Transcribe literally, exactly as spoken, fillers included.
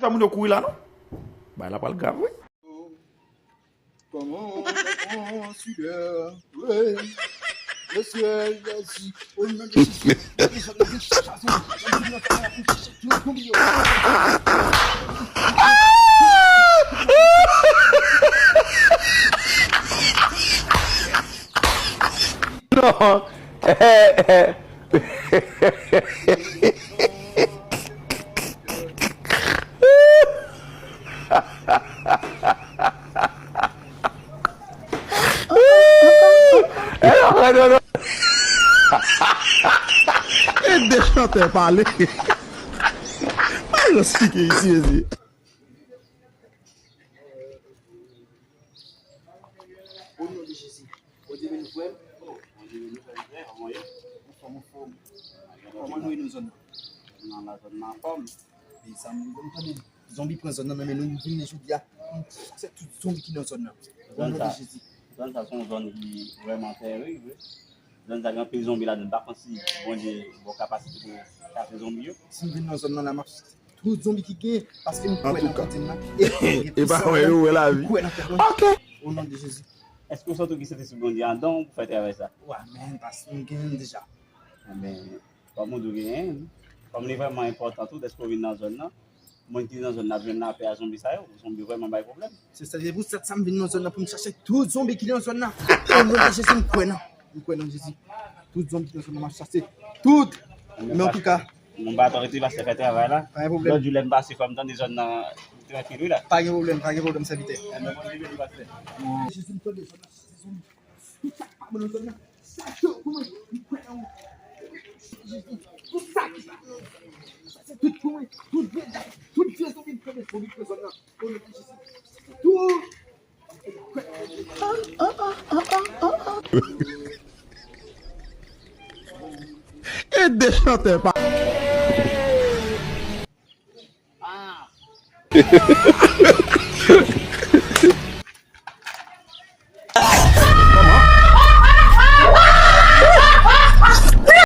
Sa moun yo kouri la non. Bay la pral grav wi. Kòman on sudè. Wi. Le syèl Jezi. O non de Jezi. Non. Ede chantè pale. Mwen eksplike isi, isi. O non de Jezi. Bondye beni frè m. Oh, Bondye beni frè m, frè, kòman w ye? Anfòm, anfòm. Kòman nou ye nan zòn nan? Nan la zòn nan anfòm. E sa m, m tande zonbi pran zòn nan nan men nou, nou vin jodi a. Se tout zonbi ki nan zòn nan. O non de Jezi. Zòn sa se yon zòn ki vrèman terib, wi. Zòn sa gen anpil zonbi ladan. M pa konn si Bondye ba w kapasite pou w chase zonbi yo. Si m vin nan zòn nan la, m ap tout zonbi ki genyen, paske m kwè nan Bondye m nan. E, e pa wè yo, wè lavi. M kwè nan Pè Noel. Ok. O non de Jezi. Èske w santi w gen Sentespri Bondye andan w pou fè travay sa? Wi, amèn, paske m genyen l deja. Amèn. Kòm ou di w genyen l, kòm li vrèman enpòtan tou, dèske w vin nan zòn nan, moun ki nan zòn nan ap jwenn lapè a zonbi sa yo. Zonbi vrèman bay pwoblèm. Se sa, se pou sèt sa m vin nan zòn nan pou m chache tout zonbi ki nan zòn nan. O non de Jezi, m kwè nan. M kwè nan Jezi. Tout zonbi ki nan zòn nan, m ap chache. Tout. Men antouka. Mwen pa tande pastè fè travay la. Pa gen pwoblèm. Lòt jou lè m pase fò m tande zòn nan trankil wi la. Pa gen pwoblèm, pa gen pwoblèm, sèvitè. Amèn. Bondye beni pastè. Jezi, m tande zòn nan, chache zonbi. Tout sa ki pa bon nan zòn nan, chache yo pou mwen. M kwè nan ou. Jezi, tout sa ki pa bon nan zòn nan, chache tout pou mwen. Tout vye, tout vye zonbi, m kwè nan zonbi ki nan zòn nan. O non de Jezi. Tout. E de chantè pa.